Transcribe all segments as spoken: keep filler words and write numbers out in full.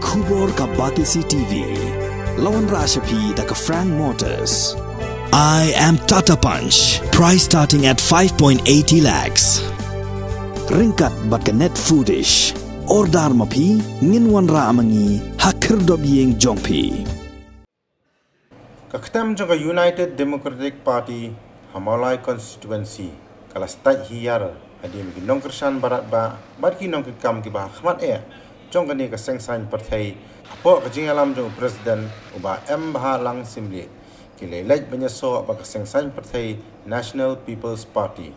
Khubor ka Batesi T V. La wanrah sha phi da ka Frank Motors. I am Tata Punch. Price starting at five point eighty lakhs. Ryngkat bad ka Net Foodish. Order ma phi, ngin wanrah ma ngi ha khyrdop ïing jong phi. Ka ktem jong ka United Democratic Party ha Mawlai Constituency ka la stait hiar hadien ki nongkyrshan barat ba bad ki nongkitkam kiba ha khmat eh jong kane ka seng saiñ pyrthei hapoh ka jingïalam jong u President u Bah M Bhalang Syiemlieh ki la leit ban ïasoh bad ka seng saiñ pyrthei National People's Party.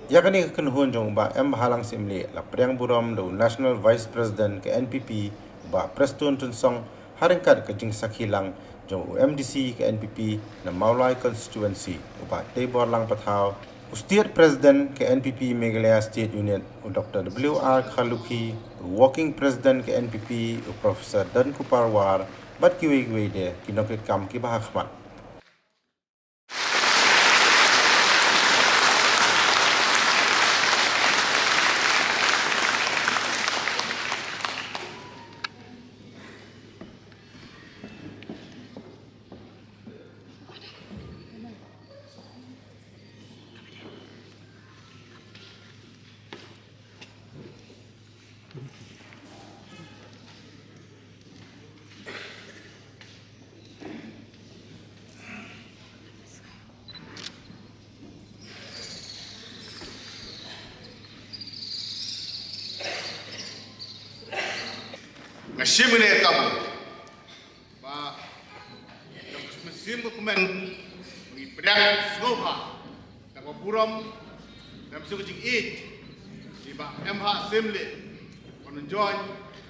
Ïa kane ka kynhun jong u Bah M Bhalang Syiemlieh la pdiang burom da u National Vice President ka N P P u Bah Prestone Tynsong ha ryngkat ka jingsakhi lang jong u M D C ka N P P na Mawlai Constituency u Bah Teibor Lang Pathaw, u State President ka N P P Meghalaya State Unit u Doctor W R Kharlukhi, u Working President ka N P P u Professor Donkupar War bad kiwei kiwei de ki nongkitkam kiba ha khmat. Nga shim ïa kane ka kabu ba ka mynsiem ka kmen ba ngi pdiang sngewbha da kaba burom da mynsiem ka jingïeit ïa i Bah M Bhalang Syiemlieh ban join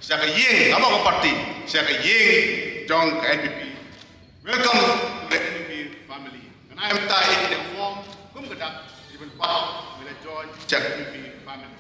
sha ka ïing, haba ka party sha ka ïing jong ka N P P. Welcome to the N P P family. Ngan ai mynta ïa ki da ka form kum ka dak ïa ban pynpaw ba la join sha ka N P P family.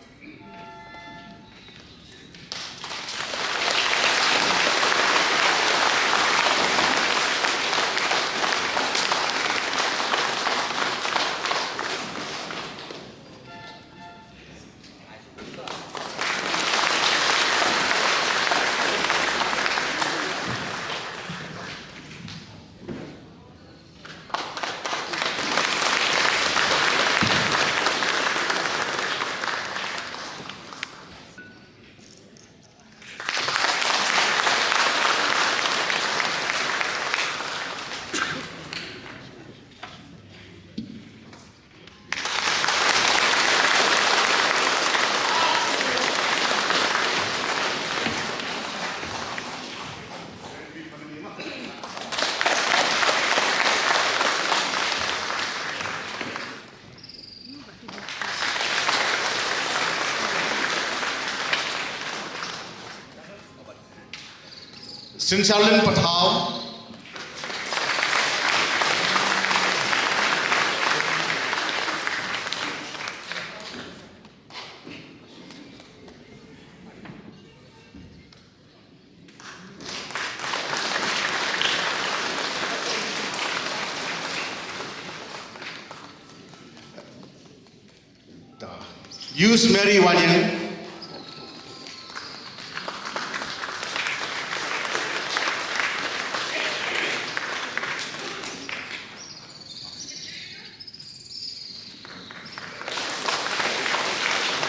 Synshar Lin Pathaw. Use Mary Waniang.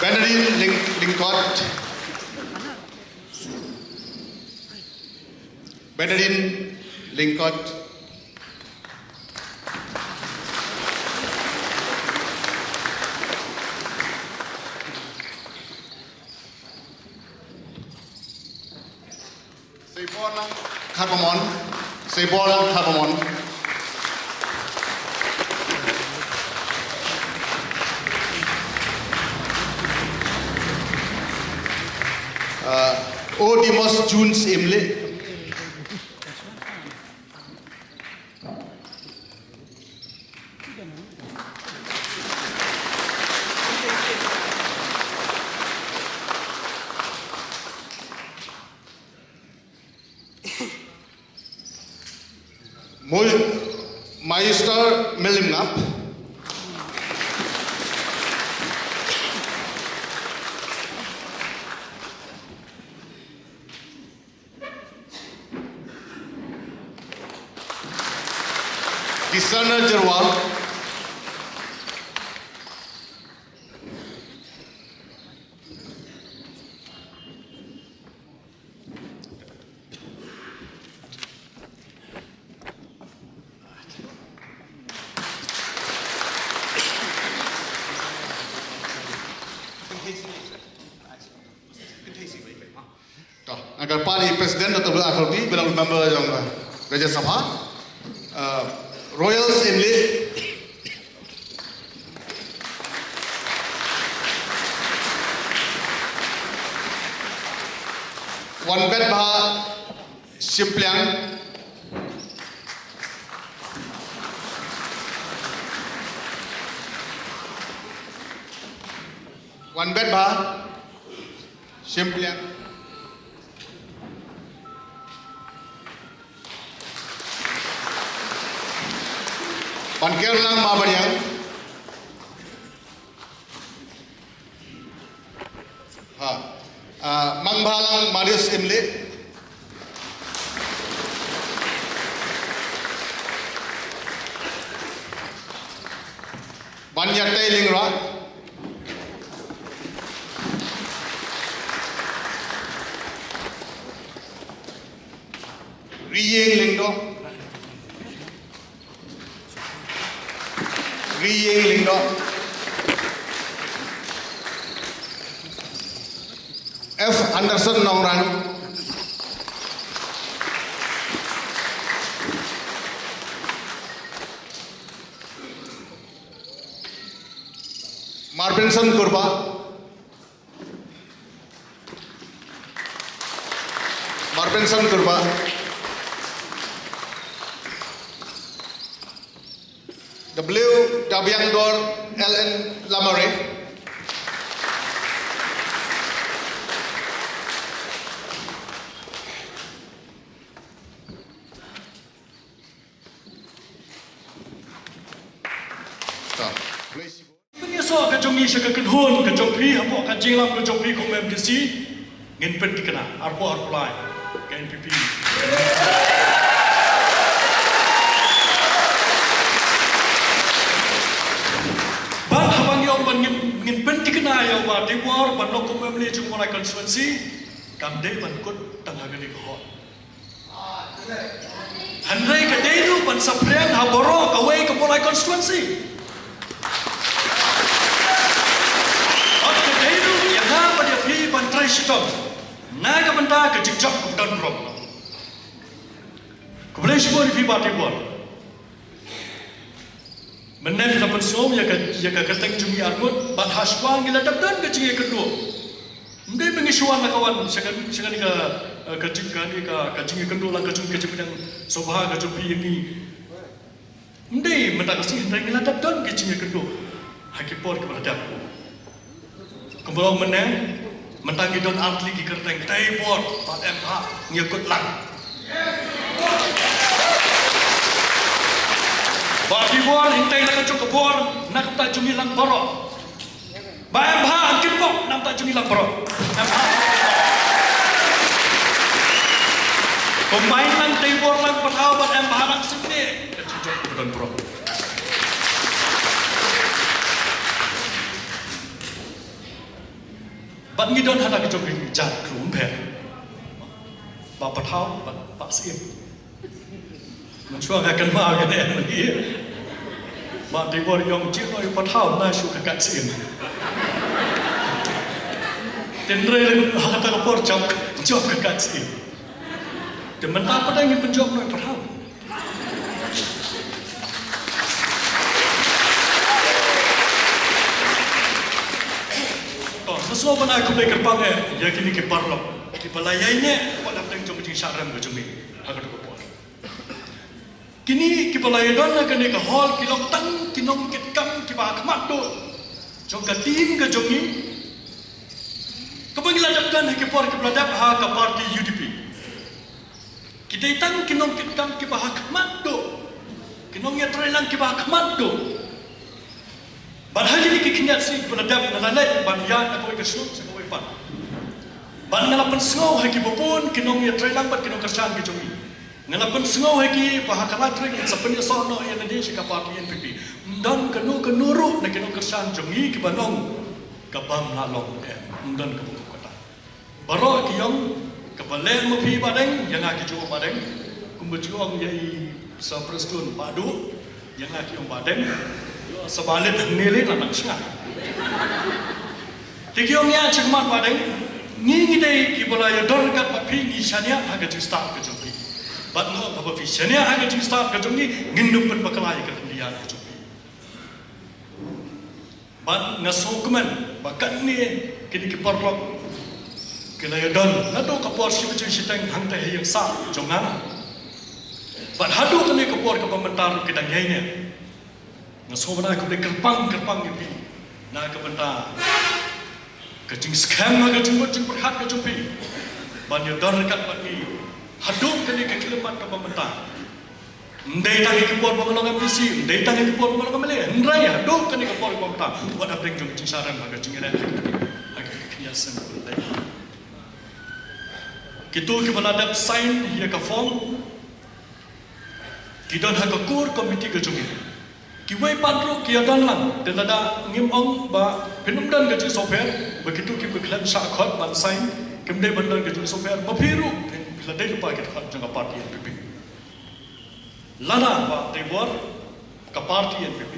Bernardine Ling-, Lingkot. Bernardine Lingkot. Seiborlang Kharpamon. Seiborlang Kharpamon. Uh, Odimos Jones Imli. Mul-, Magister Melimngap. Isana Jarwal. To, nga kyrpad ïa i President Doctor Abdul Arif Khaldi, ba long member jong, uh, Rajya Sabha. Uh, Royal Assembly. Wan bet bha shim pliang. Wan bet bha shim pliang. Ban ker lang ma ban ïang. Ha. Ah, mang bha lang Marius Imli. Ban ïa tei ling ra. Riyeng Lyngdoh. Riyeng Lyngdoh. F Anderson Nongrang. Marbenson Kurba. Marbenson Kurba. W Dabiang Dor L N Lamare. Pynïasoh ka jong ngi sha ka kynhun ka jong phi hapoh ka jingïalam ka jong phi kum M D C. Ngin pynthikna arphew arphew lai ka N P P. Bad haba ngi ong ban ngin, ngin pynthikna ïa u Bah Teibor ban long kum M L A jong u Mawlai constituency, kam dei ban kut tang ha kane ka hall. Hynrei ka dei ruh ban saphriang ha baroh kawei ka Mawlai constituency. Bad ka dei ruh ïa nga bad ïa phi ban trei shitom na ka bynta ka jingjop kaba don burom. Khublei shibun ïa phi Bah Teibor. Mynne phi la pynsngew ïa ka, ïa ka kyrteng jong ngi arngut, bad ha shuwa ngi la dep don ka jingïakynduh. Ym dei ba ngi shuwa na ka wan sha ka, sha kane ka, eh, ka jing, kane ka, ka jingïakynduh lang ka jong, ka jingpynïasoh bha ka jong phi ïa ngi. Ym dei mynta ka sngi, hynrei ngi la dep don ka jingïakynduh ha ki por kiba la dep. Kumba long mynne, mynta ngi don ar tylli ki kyrteng, Teibor bad Embha, ngi ïakut lang. Bah Teibor, hynrei na ka jong ka bor, na ka bynta jong ngi lang baroh. Bah Embha, kynpok, na ka bynta jong ngi lang baroh. Embha. Combine lang Teibor lang Pathaw bad Embha lang shisien. Ka jingjop ka don baroh. Bad ngi don ha ka jong ka jait khlem pher. Bah Pathaw bad Bah Syiem. Mynshuwa nga kynmaw ïa kane mynta. Bah Teibor ong jingmut ïa u Pathaw na shu ka kat Syiem. Hynrei ha kata ka por jop, jop ka kat Syiem. Te mynta pat ngi pynjop noh ïa u Pathaw. To, nga sngewbha ban ai khublei kyrpang eh ïa kine ki paralok kiba la ïaineh hapoh la pdeng jong ka jingshah rem ka jong ngi ha kato ka por. Kine kiba la ïadon ha kane ka hall ki long tang ki nongkitkam kiba ha khmat duh jong ka team ka jong ngi, kaba ngi la dep don ha ki por kiba la dep ha ka party U D P. Ki dei tang ki nongkitkam kiba ha khmat duh, ki nongïatreilang kiba ha khmat duh. Bad ha kine ki khyndiat sngi kiba la dep nga la leit ban ïaid na kawei ka shnong sha kawei pat. Bad nga la pynsngew ha kiba bun ki nongïatreilang bad ki nongkyrshan ki jong ngi. Nga la pynsngew ha ki ba ha ka lai tarik ngin sa pynïasoh noh ïa lade sha ka party N P P. Ym don kano kano ruh na ki nongkyrshan jong ngi kiba ong ka bym lah long, em, ym don kaba kum kata. Baroh ki ong kaba leh ma phi Bah Deng, ïa nga ki ju ong Bah Deng. Kumba ju ong ïa i Sir Prestone Bah Duh, ïa nga ki ong Bah Deng. Sa Bah Leit hangne lei la nang sngap. Te ki ong ïa, shakhmat Bah Deng, ngi ngi dei kiba la ïadon ryngkat bad phi, ngi shaniah ha ka jingstad ka jong phi. Bad nga ong haba phi shaniah ha ka jingstad ka jong ngi, ngin nym pynbakla ïa ka khyndiat ka jong phi. Bad nga sngewkmen ba katne kine ki paralok ki la ïadon naduh ka por shi baje shiteng hangta ha ïing sah jong nga. Bad haduh kane ka por kaba mynta ruh ki dang ïaineh. Nga sngewbha khublei kyrpang kyrpang ïa phi na ka bynta ka jingskhem ha ka jingmut jingpyrkhat ka jong phi ban ïadon ryngkat bad ngi haduh kane ka khyllipmat kaba mynta. Ym dei tang ïa ki por ba nga long M D C, ym dei tang ïa ki por ba nga long M L A, hynrei haduh kane ka por ba mynta, wat hapdeng jong ka jingshah rem ha ka jingïaleh ha ka, ha ka khyndiat snem ba la dep. Kito kiba la dep sign ïa ka form ki don ha ka core committee ka jong ngi. Kiwei pat ruh ki ïadon lang, te lada ngim ong ba phin ym don ka jingsngewpher, ba kito kiba khlem shah khot ban sign kim dei ban don ka jingsngewpher, ma phi ruh phi la dei lypa ki dkhot jong ka party N P P. Lada Bah Teibor, ka party N P P.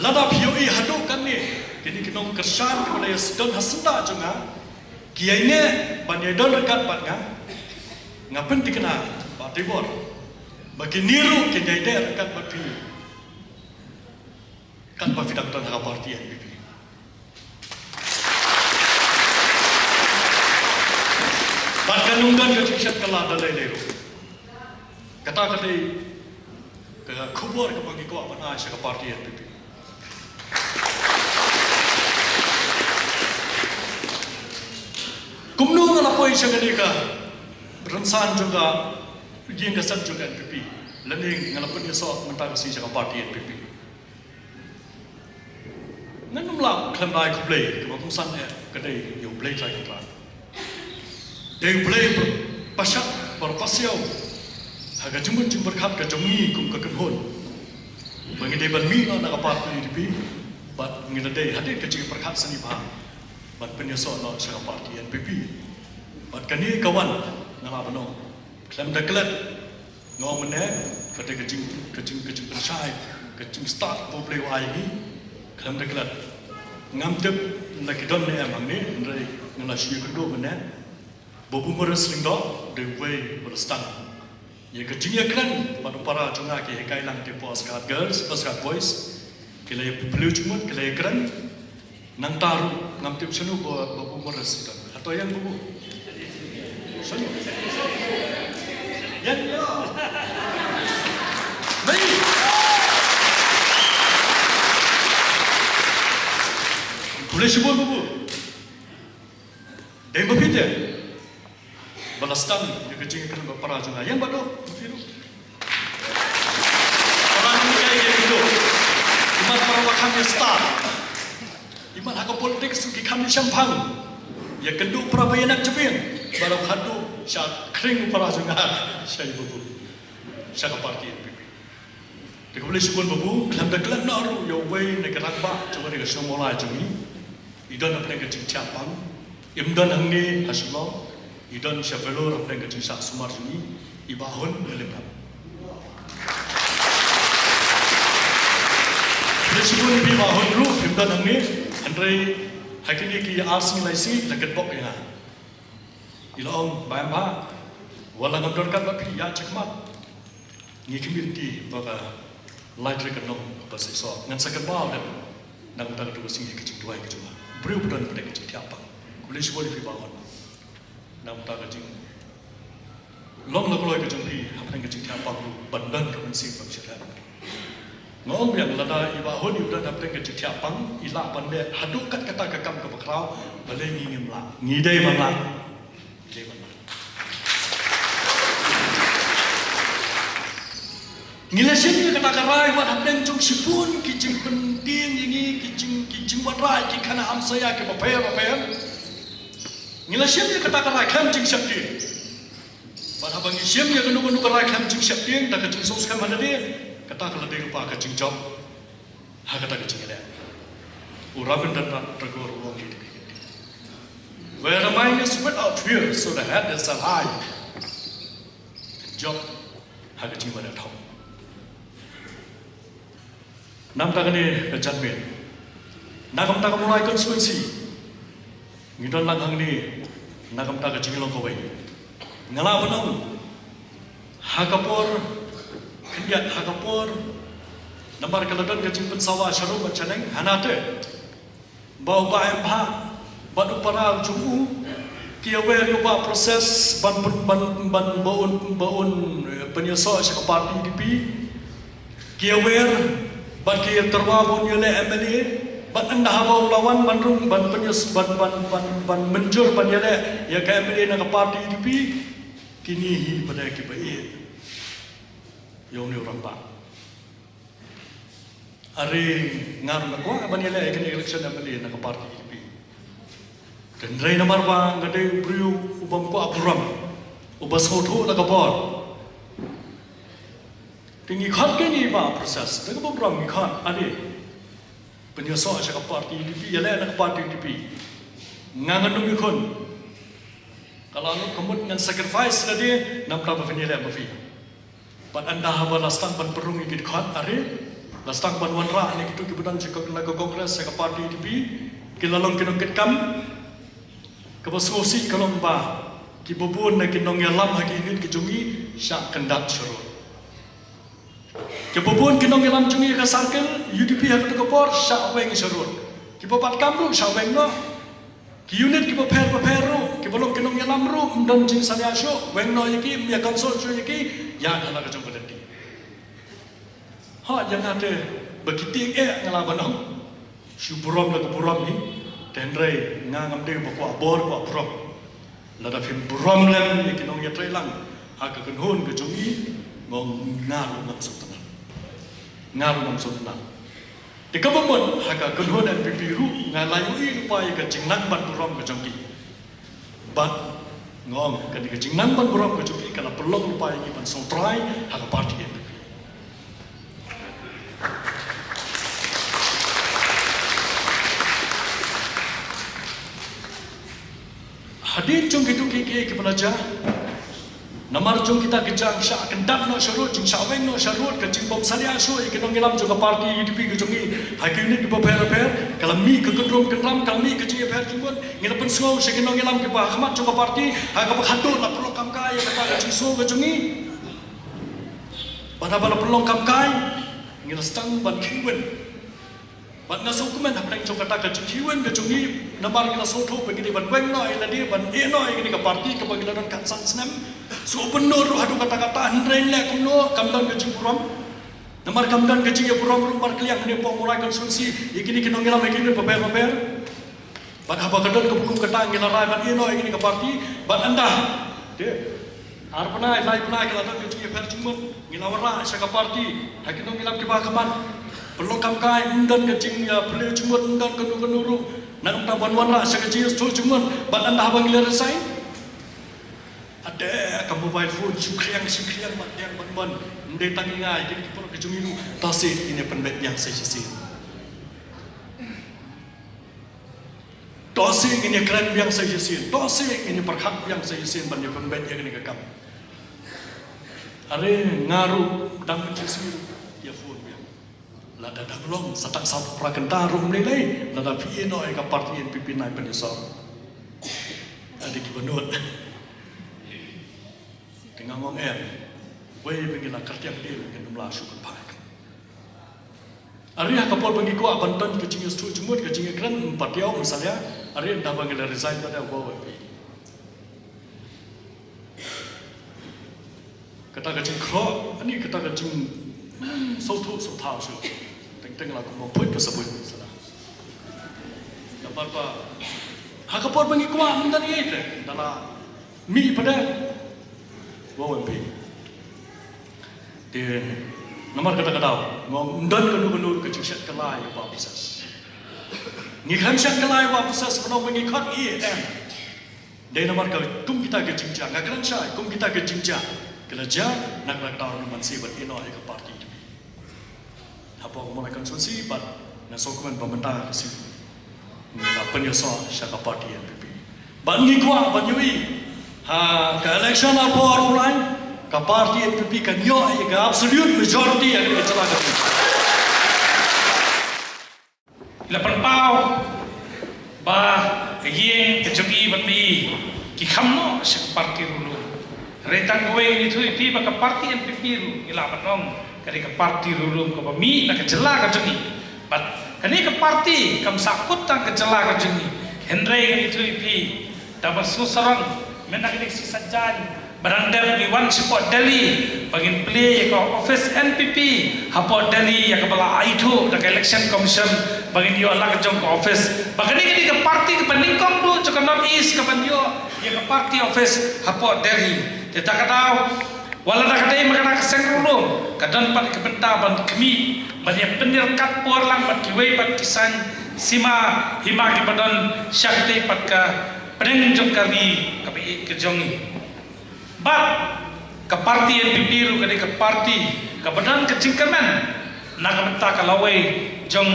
Lada phi ïohi haduh katne kine ki nongkyrshan kiba la ïa don ha syndah jong nga ki ïaineh ban ïadon ryngkat bad nga. Nga pynthikna Bah Teibor ba kine ruh kin ïaineh ryngkat bad phi katba phi dang don ha ka party N P P. Bad kan ym don ka jingshet kylla da lei lei ruh. Kata ka dei ka khubor kaba ngi kwah ban ai sha ka party N P P. Kumno nga la poi sha kane ka rynsan jong ka ïing ka sem jong ka N P P, lane nga la pynïasoh mynta ka sngi sha ka party N P P. Ngan ym lah khlem ai khublei kaba kongsan eh ka dei ïa U Blei Trai Kynrad. Dei U Blei ba pashat ba pasiaw ha ka jingmut jingpyrkhat ka jong ngi kum ka kynhun ba ngi dei ban mih noh na ka party N P P bad ngi la dei hadien ka jingpyrkhat sani bha ban pynïasoh noh sha ka party N P P. Bad kane ka wan nga la ban ong khlem da klet. Nga ong mynne, kata ka jing, ka jing, ka jingpynshai, ka jingstad ba U Blei u ai ngi, khlem da klet. Ngam tip lada ki don ne em hangne, hynrei nga la shu ïakynduh mynne. Babu Morris Lyngdoh, dei uwei ba la sdang ïa ka jingïakren bad u para jong nga, ki hikai lang te hapoh Scout Girls, Scout Boys. Ki la ïa plie jingmut, ki la ïakren. Nangta ruh ngam tip shano ba, Babu Morris i don. Hato ïa Babu? Shano? Ïa. Mei. Khublei shibun Babu. Dei ma phi te ba la sdang ïa ka jingïakren bad para jong nga. Ïeng bad u, ma phi ruh. Para jong nga ïa ka dei. Imat para ba kham ïa stad. Imat ha ka politics ki kham ïa shemphang. Ïakynduh para ba ïanak jabieng. Ba la khadduh sha khring para jong nga. Sha ïa Babu. Sha ka party N P P. Te khublei shibun Babu, khlem da klet noh ruh ïa uwei na ki rangbah jong ka shnong Mawlai jong ngi. I don hapdeng ka jingthiah pang. Im don hangne ha Shillong. I don sha Vellore hapdeng ka jingshah sumar jong ngi. I Bah Hun Malimrap. Khublei shibun ïa phi Bah Hun ruh, im don hangne. Hynrei ha kine ki ar sngi lai sngi la kitbok ïa nga. I la ong, Bah, em Bah, wat la ngam don ryngkat bad phi, ïa shakhmat. Ngi khmih lynti ba ka lai tarik ka nong ba sa shisha. Ngan sa kynmaw dep na ka bynta kata ka sngi ka jingduwai ka jong nga. Briew ba don hapdeng ka jingthiah pang. Khublei shibun ïa phi Bah Hun. Na ka bynta ka jinglong la kloi ka jong phi hapdeng ka jingthiah pang ruh ban don ka mynsiem ba shisha. Nga ong biang lada i Bah Hun i don hapdeng ka jingthiah pang i lah ban leh haduh katta katta ka kam kaba khraw, balei ngi ngim lah? Ngi dei ban lah. Ngi la shim ïa kata ka rai wat hapdeng jong shibun ki jingpyntieng ïa ngi, ki jing, ki jingwanrah ki khana hamsaïa kiba pher ba pher. Ngi la shim ïa kata ka rai khlem jingshakri. Bad haba ngi shim ïa kano kano ka rai khlem jingsheptieng da ka jingsngewskhem ha lade, kata ka la dei lypa ka jingjop ha kata ka jingïaleh. U Rabindranath Tagore u ong, "Where the mind is without fear, so the head is high." Jop ha ka jingmane thong. Namar kane ka jingmane, na ka bynta ka Mawlai constituency, ngi don lang hangne na ka bynta ka jinglong kawei. Nga la ban ong, ha ka por khyndiat, ha ka por, namar ka la don ka jingpynsawa sharum bad shaneng, hana te ba u Bah M. Bhah bad u para jong u ki aware ïa u Bah Proses ban, ban, ban, ba un, ba un, eh, pynïasoh sha ka party U D P. Ki aware bad ki tyrwa ba un ïaleh M L A, bad ynda haba u la wan ban rung, ban pynïas, ban, ban, ban, ban mynjur ban ïaleh ïa ka M L A na ka party U D P, kine hi pat kiba ïeit ïa une u rangbah. Are nga ruh nga kwah ban ïaleh ïa kane ka election M L A na ka party U D P. Hynrei namar ba nga dei u briew u bym kwah burom, uba sngewthuh la ka bor, te ngi khot ïa i Bah Proses da kaba burom, ngi khot, ade, pynïasoh sha ka party U D P, ïaleh na ka party U D P. Nga ngan ym ïakhun. Ka la lut ka mut ngan sacrifice lade namar ba phin ïaleh ma phi. Bad ynda haba la sdang ban pynrung ïa ki dkhot, are, la sdang ban wanrah na kito kiba don sha ka, na ka Congress, sha ka party U D P, ki la long ki nongkitkam. Kaba sngewsih ka long ba kiba bun na ki nongïalam ha ki unit ki jong ngi shah kyndat sharud. Kiba bun ki nongïalam jong ngi ha ka circle U D P ha kato ka por shah weng sharud. Kiba bat kam ruh shah weng noh. Ki unit kiba pher bapher ruh, kiba long ki nongïalam ruh, ym don jingsalia shuh, weng noh ïa ki, ym ïa consult shuh ïa ki, ïaid ha la ka jong ka lynti. Hooid, ïa nga te ba ki tieng eh nga la ban ong, shu burom la ka burom hi, te hynrei nga ngam dei ba kwah bor kwah burom. Lada phin burom lem ïa ki nongïatreilang ha ka kynhun ka jong ngi, nga ong nga ruh ngam sngewtynnat. Nga ruh ngam sngewtynnat. Te kaba mut ha ka kynhun N P P ruh nga la ïohi lypa ïa ka jingnang ban burom ka jong ki. Bad nga ong kane ka jingnang ban burom ka jong ki ka la pynlong lypa ïa ngi ban sngewtrai ha ka party N P P. Hadien jong kito kiei kiei kiba la jia, namar jong kita ki jia, shah kyndat noh sharud, jingshah weng noh sharud, ka jingbym salia shuh ïa ki nongïalam jong ka party U D P ka jong ngi ha ki unit kiba pher bapher, ka la mih ka kynrum kynram, ka la mih ka jingïapher jingmut. Ngi la pynsngew sha ki nongïalam kiba ha khmat jong ka party ha kaba khatduh la pynlong kam kai ïa kata ka jingsngew ka jong ngi. Bad haba la pynlong kam kai, ngi la sdang ban khihwin. Bad nga sngewkmen hapdeng jong kata ka jingkhihwin ka jong ngi, namar ngi la sngewthuh ba ngi dei ban weng noh ïa lade, ban ïeh noh ïa kane ka party kaba ngi la don katsan snem. Sngewbha noh ruh haduh katta katta, hynrei leh kumno kam don ka jingburom. Namar kam don ka jingïaburom ruh markylliang hangne hapoh Mawlai constituency ïa kine ki nongïalam ha ki unit bapher bapher. Bad haba ka don kaba kum kata ngi la rai ban ïeh noh ïa kane ka party, bad ynda te ar bnai lai bnai ka la don ka jingïapher jingmut, ngi la wanrah sha ka party ha ki nongïalam kiba ha khmat. Pynlong kam kai, ym don ka jingïapher jingmut, ym don kano kano ruh. Nangta ban wanrah sha ka jingïasngewthuh jingmut, bad ynda haba ngi la resign, ade ka mobile phone shu khriang shu khriang, bad ïa ban ban. Ym dei tang ïa ngi, ïa ki paralok ki jong ngi ruh, to shisien ngin ïa pynbeit biang sa shisien. To shisien ngin ïa kren biang sa shisien. To shisien ngin ïa pyrkhat biang sa shisien ban ïa pynbeit ïa kane ka kam. Are nga ruh dang mynshisha ïa phone biang. Lada dang long sa tang saw phra kynta ruh ym lei lei. Lada phi ïeh noh ïa ka party N P P, nai pynïasoh. Ade kiba nud. Te nga ong em, wei ba ngi la kyrtiang dien, ngin ym lah shu kynphai. Are ha ka por ba ngi kwah ban don ka jingïasngewthuh jingmut, ka jingïakren, ym patiaw, ym salia, are ynda ba ngi la resign pat ïa u M P. Kata ka jingkhroh, ani kata ka jing, hmm, sngewthuh sngewthaw shuh. Teng teng la kumba phuit ka sabuit sa la. Namar ba ha ka por ba ngi kwah mynta ngi te, ynda la mih pat ïa u M P. Te namar kata ka daw, nga ong ym don kano kano ka jingshet kylla ïa u Bah Proses. Ngi khlem shet kylla ïa u Bah Proses, kumno ba ngi khot ïa u em. Dei namar ka kum kita ka jingjia, nga kren shai, kum kita ka jingjia ka la jia na ka daw na man shi bad ïa ka party. Hapoh ka Mawlai constituency bad nga sngewkmen ba mynta ka sngi ngi la pynïasoh sha ka party N P P. Bad ngi kwah ban ïohi ha ka election arphew arphew lai, ka party N P P kan ïoh ïa ka absolute majority ha ka jylla ka jong ngi. La pynpaw ba ka ïing ka jong i bad i ki kham noh sha ka party ruh ruh. Hynrei tang kawei ngi ïathuh ïa phi ba ka party N P P ruh ngi lah ban ong ka dei ka party ruh ruh kaba mih na ka jylla ka jong i. Bad kane ka party kam sahkut tang ka jylla ka jong i. Hynrei ngi ïathuh ïa phi da ba sngewsarong mynta ka dei ka sngi Saitjaiñ ba dang dep ngi wan shapoh Delhi ba ngin plie ïa ka office N P P hapoh Delhi ïa kaba la aithuh da ka Election Commission ba ngin ïoh la ka jong ka office. Ba kane ka dei ka party kaba nyngkong duh jong ka North East kaban ïoh ïa ka party office hapoh Delhi. Te da ka daw wat la da ka dei ma ka da ka seng ruh ruh ka don pat ka bynta ban khmih ban ïa pynïarkat por lang bad kiwei pat ki saiñ sima hima kiba don sha katei pat ka pdeng jong ka ri kaba ïeit ka jong i. Bad ka party N P P ruh ka dei ka party kaba don ka jingkyrmen na ka bynta ka lawei jong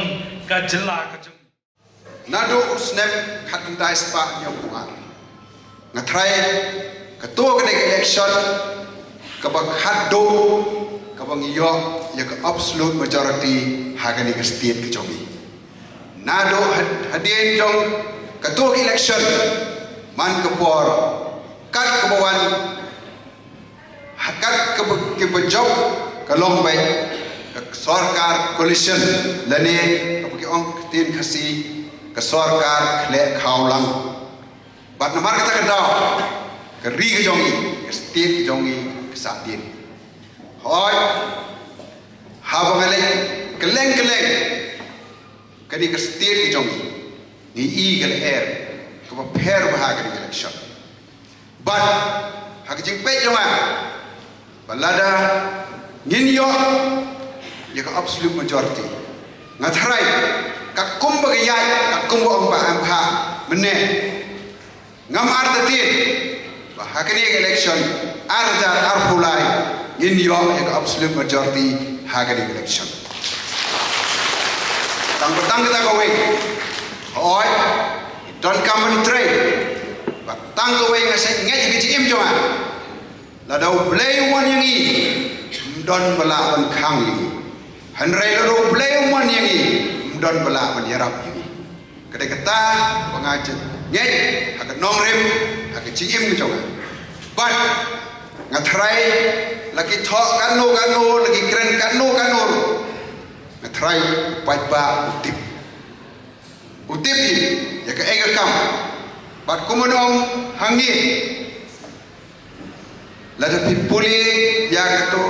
ka jylla ka jong i. Naduh u snem khatkhyndai spah hynñiewphew ar nga tharai kato ka dei ka election kaba khatduh kaba ngi ïoh ïa ka absolute majority ha kane ka state ka jong i. Naduh had-, hadien jong kato ka election man ka por kat kaba wan ha kat kaba, kaba jop ka long beit ka sorkar coalition lane kaba ki ong ktien Khasi ka sorkar khleh khawlang. Bad namar kata ka daw ka ri ka jong i, ka state ka jong i ka sah dien. Hooid, haba nga leit kylleng kylleng kane ka state ka jong i, ngi i ka lyer kaba pher bha ha kane ka election. Bad ha ka jingpeit jong nga ba lada ngin ïoh ïa ka absolute majority, nga tharai katkum ba ka ïaid, katkum ba ong Bah Aim Bha mynne, ngam artatien ba ha kane ka election ar hajar arphew lai ngin ïoh ïa ka absolute majority ha kane ka election. Tang ba tang kata kawei, hooid, donkam ban trei. Ba tang kawei nga sa ngeit ha ka jingim jong nga, lada U Blei u mon ïa ngi, ym don ba lah ban khang ïa ngi. Hynrei lada U Blei u mon ïa ngi, ym don ba lah ban ïarap ïa ngi. Ka dei kata ba nga jingngeit ha ka nongrim, ha ka jingim ka jong nga. Bad nga tharai la ki thoh katno katno, la ki kren katno katno, nga tharai u paidbah u tip. U tip ïa kaei ka kam. Bad kumno ong hangne, lada phi pule ïa kato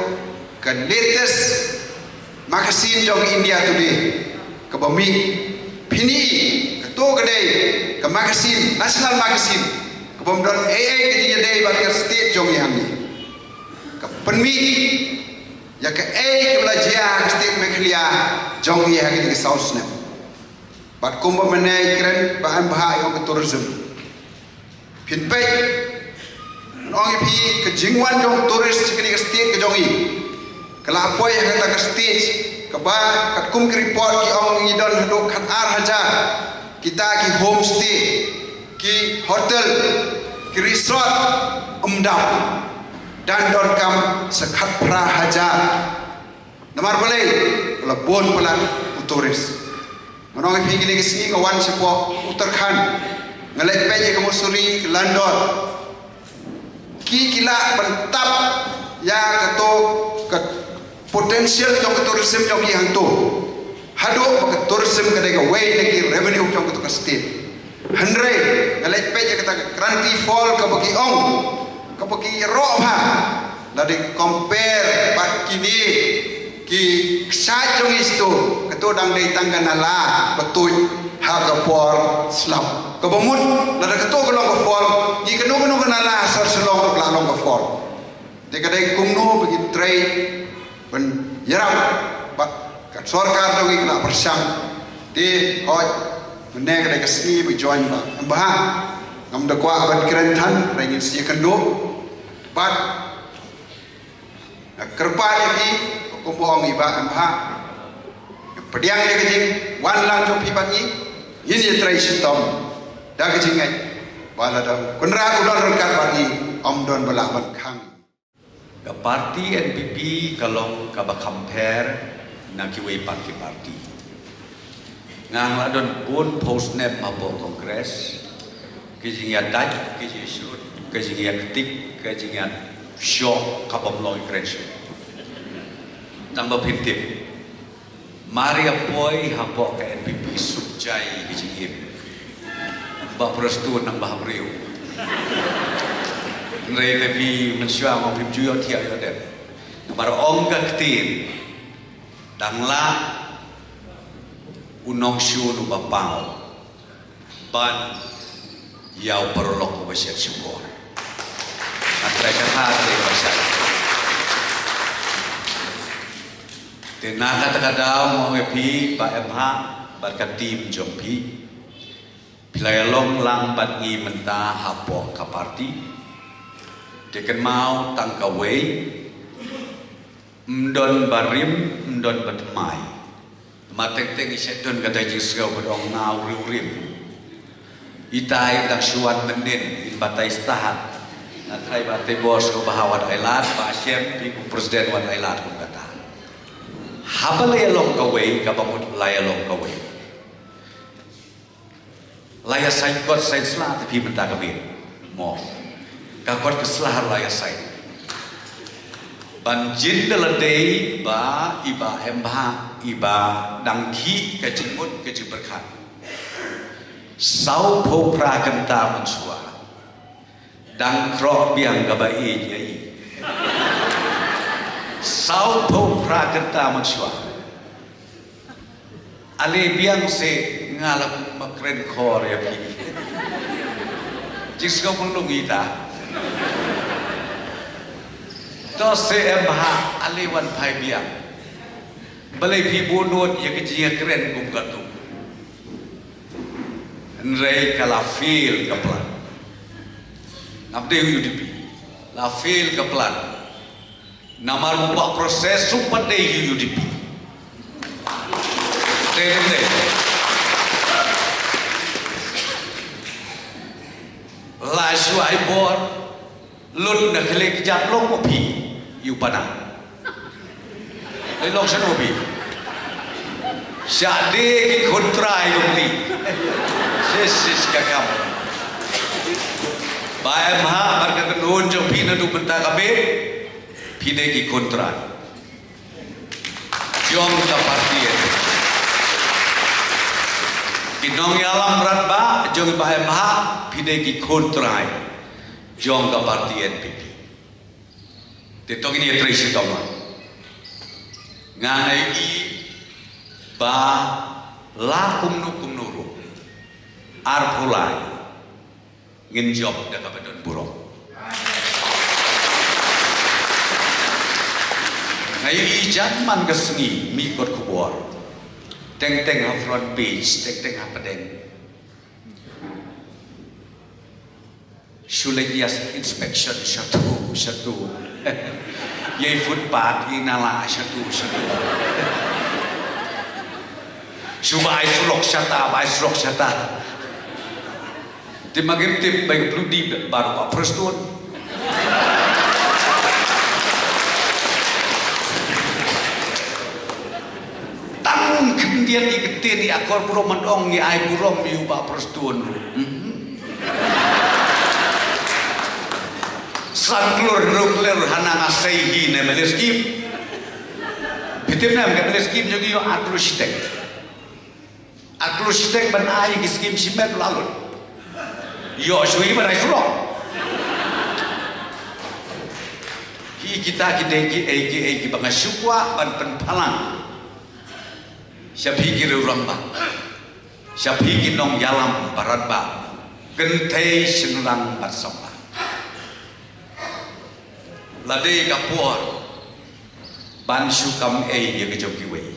ka latest magazine jong India Today kaba mih, phin i kato ka dei ka magazine, national magazine, kaba ym don ei ei ka jingïadei bad ka state jong i hangne. Ka pynmih ïa kaei kaba la jia ha ka state Meghalaya jong i ha kine ki saw snem. Bad kumba mynne i kren Bah Aim Bha ïa ka tourism. Phin peit, ngan ong ïa phi, ka jingwan jong tourist sha kane ka state ka jong i ka la poi ha kata ka stage kaba katkum ki report ki ong ngi don haduh khatar hajar kita ki homestay, ki hotel, ki resort, ym dap, dang donkam sa khatphra hajar. Namar balei? Ba la bun palat u tourist. Ngan ong ïa phi, kine ki sngi nga wan shapoh Uttarakhand, nga leit peit ïa ka Mussoorie, ka Landur. Ki, ki lah ban tap ïa kato ka potential jong ka tourism jong ki hangto. Haduh ba ka tourism ka dei kawei na ki revenue jong kato ka state. Hynrei nga leit peit ïa kata ka Kranti Fall kaba ki ong, kaba ki ïaroh bha. Lada compare bad kine ki kshaid jong ngi shatu, kato dang dei tang ka nala ba tuid ha ka por slap. Kaba mut lada kato ka long ka fall, ngi kano kano ka nala ha sor Shillong ruh ka la long ka fall. Te ka dei kumno ba ngin trei ban ïarap bad ka sorkar jong ngi ka la pyrshang. Te hooid, mynne ka dei ka sngi ba join Bah Aim Bha. Ngam da kwah ban kren than, hynrei ngin sa ïakynduh. Bad nga kyrpad ïa phi, kumba ong i Bah M Bhah, pdiang ïa ka jingwan lang jong phi bad ngi. Ngin ïatrei shitom da ka jingngeit ba lada u Kynrad u don ryngkat bad ngi, ym don ba lah ban khang. Ka party N P P ka long kaba kham pher na kiwei pat ki party. Nga la don bun phew snem hapoh Congress. Ka jingïadait, ka jingïashrut, ka jingïaktik, ka jingïashoh ka bym long ïakren shuh. Tang ba phin tip, mar ïa poi hapoh ka N P P suk jai ka jingim. Bah Prestone nang ba ha briew. Hynrei te phi mynshuwa ma phim ju ïohthiah ïoh dep. Namar ong ka ktien, dang lah u nongshun uba paw ban ïa u paralok uba shet shukor. Nga trai kata te ba shet. Te na kata ka daw nga ong ïa phi Bah M Bhah bad ka team jong phi, phi la ïalong lang bad ngi mynta hapoh ka party. Te kynmaw tang kawei, ym don ba rim, ym don ba thymmai. Namar teng teng i shet don kata jingsngew ba dang nga u riewrim. Ita i dang shu wan mynnin, in batai stad. Nga trai ba te bos ko ba ha wat ai lad, ba shem phi u president wat ai lad kum kata. Haba la ïalong kawei, kaba mut la ïalong kawei. La ïa saiñ kot saiñ sla te phi mynta ka miet. Mo. Ka kot ka sla ruh la ïa saiñ. Ban jin da la dei ba i Bah M Bhah i ba dang khih ka jingmut ka jingpyrkhat. Saw phew phra kynta mynshuwa. Dang khroh biang kaba ïeit ïa i. Saw phew phra kynta mynshuwa. Ale biang se nga la kum ma kren khor ïa phi. Jingsngew pynlong ita. To se em ha ale wan phai biang. Balei phi bunut ïa ka jingkren kum katu. Hynrei ka la fail ka plan. Ngam dei U D P. La fail ka plan. Namar u Bah Prestone sum pat dei U D P. Dei dei dei. La shu ai bor lut na khlieh kjat long u phi ïu pana. Dei long sha u phi. Sha de ki khun trai u phi. Sis sis ka kam. Ba em ha bar ka kynhun jong phi na du mynta ka bit. Phi dei ki khun trai jong ka party. Ki nongïalam rangbah jong i Bah M Bhah, phi dei ki khun trai jong ka party N P P. Te to ngin ïatrei shitom. Nga ngai i ba la kumno kumno ruh, arphew lai ngin jop da kaba don burom. Nga ïohi jan man ka sngi mih kot khubor teng teng ha front page, teng teng ha pdeng. Shu leit ïa inspection shatu shatu. Ïa i footpath, i nala shatu shatu. Shu ba ai surok shata, ba ai surok shata. Te ma ngim tip ba i plu di baroh Bah Prestone. Tang khyndiat i ktien i akor burom, man ong i ai burom ïa u Bah Prestone. Mhm. San klur hynriew klur hana nga sei hi ne M L A scheme. Phi tip ne em ka M L A scheme jong ngi ïoh ar klur shiteng. Ar klur shiteng ban ai ki skim shimet la lut. Ïoh shuh ban ai surok. Hi kita ki dei kiei kiei kiba nga shu kwah ban pynphalang sha phi ki riew rangbah, sha phi ki nongïalam ba rangbah, kynthei shynrang bad samla. La dei ka por ban shu kam ei ïa ka jong kiwei.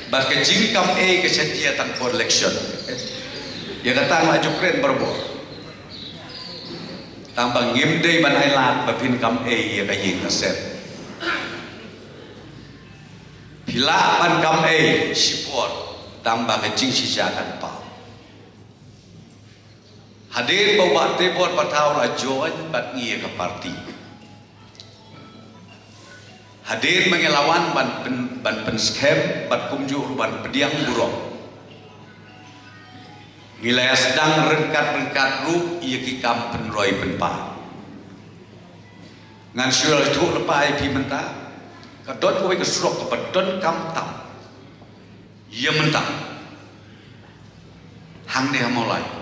Bad ka jingkam ei ka shet ïa tang por election. Ïa kata nga ju kren barabor. Tang ba ngim dei ban ailad ba phin kam ei ïa ka ïing ka sem. Phi lah ban kam ei shipor, tang ba ka jingshisha kan paw. Hadien ba u Bah Tebor Pathaw u la join bad ngi ïa ka party, hadien ba ngi la wan ban pyn, ban pynskhem bad kumjuh ruh ban pdiang burom, ngi la ïa sdang ryngkat ryngkat ruh ïa ki kam pynroi pynpar. Ngan shu ïathuh lypa ïa phi mynta, ka don kawei ka surok kaba donkam tam ïa mynta hangne ha Mawlai.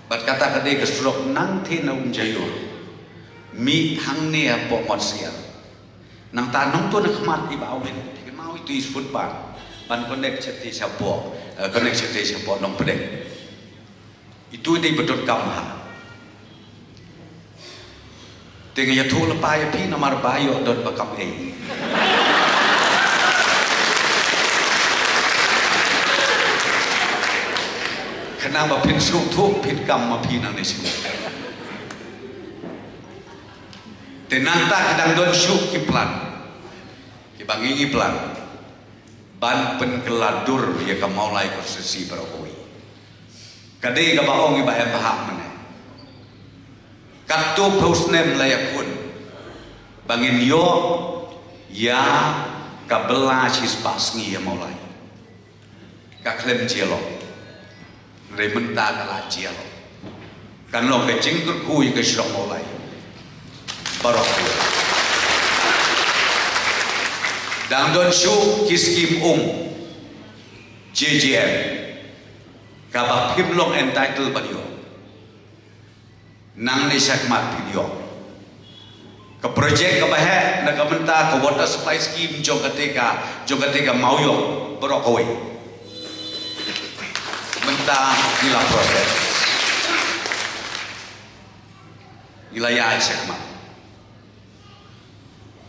Bad kata ka dei ka surok nangtei na Umjaiur, mih hangne hapoh Mawsiar. Nangta nangto na khmat i Bah Awin, i kynmaw itu i footpath ban connect shatei shapoh, eh, connect shatei shapoh Nongpdeng. Itu i dei ba donkam bha. Te nga ïathuh lypa ïa phi namar ba ïoh don ba kam ei. Khnang ba phin sngewthuh phin kam ma phi nangne shnong. Te nangta ki dang don shuh ki plan kiba ngi ngi plan ban pynkylla dur ïa ka Mawlai constituency baroh kawei. Ka dei kaba ong i Bah Em Bhah mynne, katto phew snem la ïakhun ba ngin ïoh ïa ka bylla shispah sngi ha Mawlai. Ka khlem jia lok. Hynrei mynta ka la jia lok. Kan long ka jingkyrkhu ïa ka shnong Mawlai baroh. Dang don shuh ki skim um, J J M, kaba phim long entitled ban ïoh. Nangne shakhmat phin ïoh. Ka project kaba heh na ka bynta ka water supply scheme jong kata ka, jong kata ka Mawïong baroh kawei. Mynta ngi la process, ngi la ïaid shakhmat.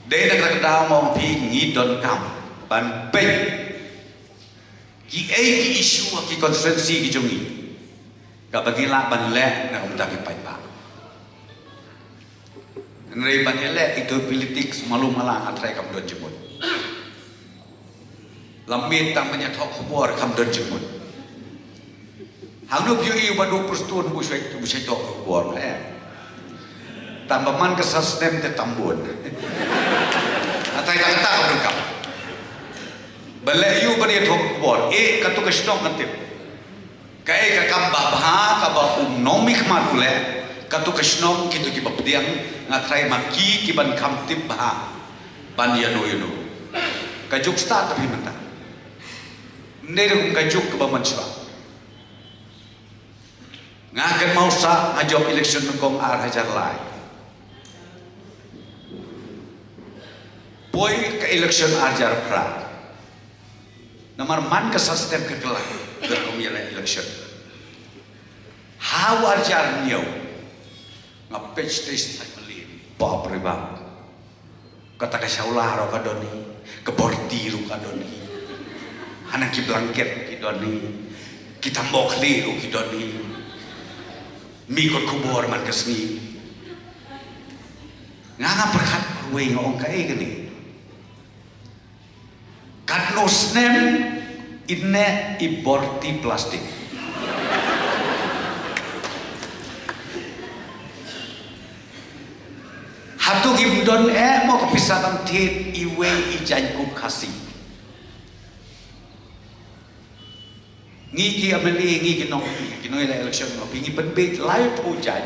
Dei na kata ka daw mo phi, ngi donkam ban peit kiei ki issue ha ki constituency ki jong ngi kaba ngi lah ban leh na ka bynta ki paidbah. Hynrei ban ïaleh ito politics malu mala nga trai kam don jingmut. La miet tang ban ïathoh khubor kam don jingmut. Hangno phi ïohi ba duk prestone bu shai, bu shai thoh khubor eh. Tang ba man ka san snem te tam bun. Atai tang ta ka bun kam. Ba leh ïu ban ïathoh khubor eh, kato ka shnong ka tip. Kaei ka kam ba bha kaba um nongmihkhmat u leh, kato ka shnong kito kiba pdiang, nga trai ma ki kiban kham tip bha ban ïano ïano. Ka juk stad ta phi mynta. Ym dei ruh kum ka juk kaba mynshuwa. Nga kynmaw sha nga jop election nyngkong ar hajar lai. Poi ka election ar hajar phra. Namar man ka san snem ka kylla, ka kum ïaleh election. Ha u ar hajar hynñiew nga peit sha shnong Mawlai. Bap re bap. Kata ka shawla ruh ka don hi, ka borti ruh ka don hi. Hanang ki blanket ruh ki don hi. Ki tambok khlieh ruh ki don hi. Mih kot khubor man ka sngi. Nga nga pyrkhat marwei nga ong kaei kane. Katno snem i neh i borti plastik. Hato ngim don eh mo ka pisa ban thied iwei i jaiñkup Khasi. Ngi ki M L A, ngi ki nong, ki nongïaleh election, ngi pynbiej laiphew jaiñ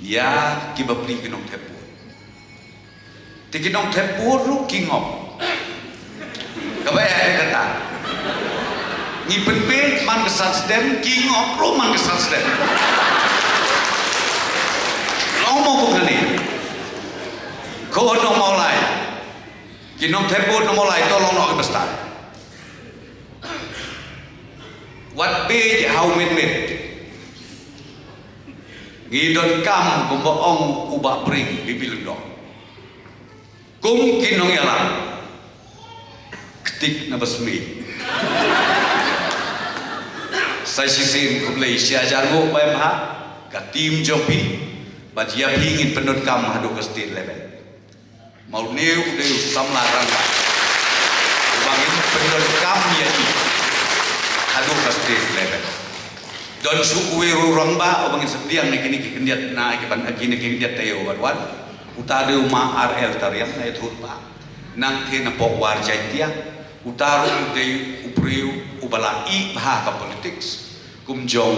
ïa ki bapli ki nongthep vote. Te ki nongthep vote ruh ki ngop. Kaba eh kata. Ngi pynbiej man ka san snem, ki ngop ruh man ka san snem. Long mo kum kane. Ko Nong Mawlai. Ki nongthep vote Nong Mawlai to long noh ki bastad. Wat biej ha u miet miet. Ngi donkam kumba ong u Bah Pring Bibi Lyngdoh. Kum ki nongïalam. Ktik na ba smiej. Sa shisien khublei shi hajar nguh Bah Em Bhah, ka team jong phi. Bad ïa phi ngin pyndonkam haduh ka state level. Ma une u dei u samla rangbah uba ngin pyndonkam ïa i haduh ka state level. Don shuh uwei ruh u rangbah uba ngin sa pdiang na kine ki khyndiat, na ki ban, kine ki khyndiat taïew bad wan. Uta dei u ma R L Tariang, na ïathuh ba nangtei na Pohwar Jaintia. Uta ruh u dei u briew uba la ïeh bha ka politics kum jong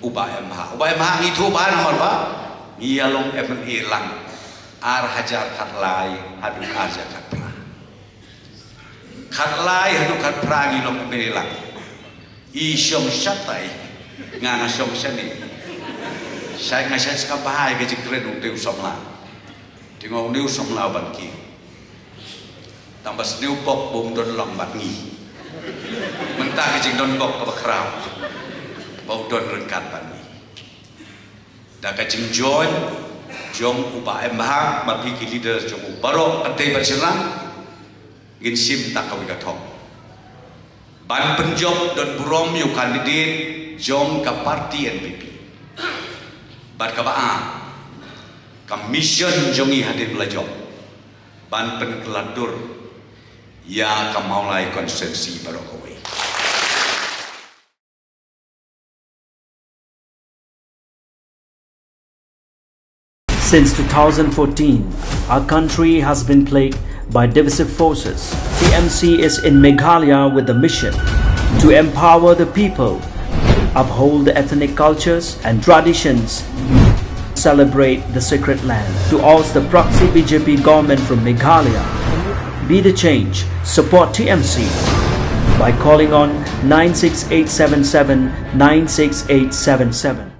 u Bah M. Bhah. U Bah M. Bhah ngi thuh bha namar ba ngi ïa long M L A lang, ar hajar khatlai haduh ar hajar khatphra. Khatlai haduh khatphra ngi long M L A lang. I shong shatai, nga nga shong shane. Shai nga shai ska bha ïa ka jingkren u dei u samla. Te nga u dei u samla ban ki. Tang ba sniew pok ba um don lang bad ngi. Mynta ka jingdon pok kaba khraw ba u don ryngkat bad ngi. Da ka jingjoin jong u Bah M. Bhah bad phi ki leader jong u baroh, kynthei bad shynrang, ngin shim ta kawei ka thong ban pynjop don burom ïa u candidate jong ka party N P P. Bad kaba ar, ka mission jong ngi hadien ba la jop ban pynkylla dur ïa ka Mawlai constituency baroh kawei. Since two thousand fourteen, our country has been plagued by divisive forces. T M C is in Meghalaya with the mission to empower the people, uphold the ethnic cultures and traditions, celebrate the sacred land. To oust the proxy B J P government from Meghalaya, be the change, support T M C by calling on nine six eight seven seven nine six eight seven seven.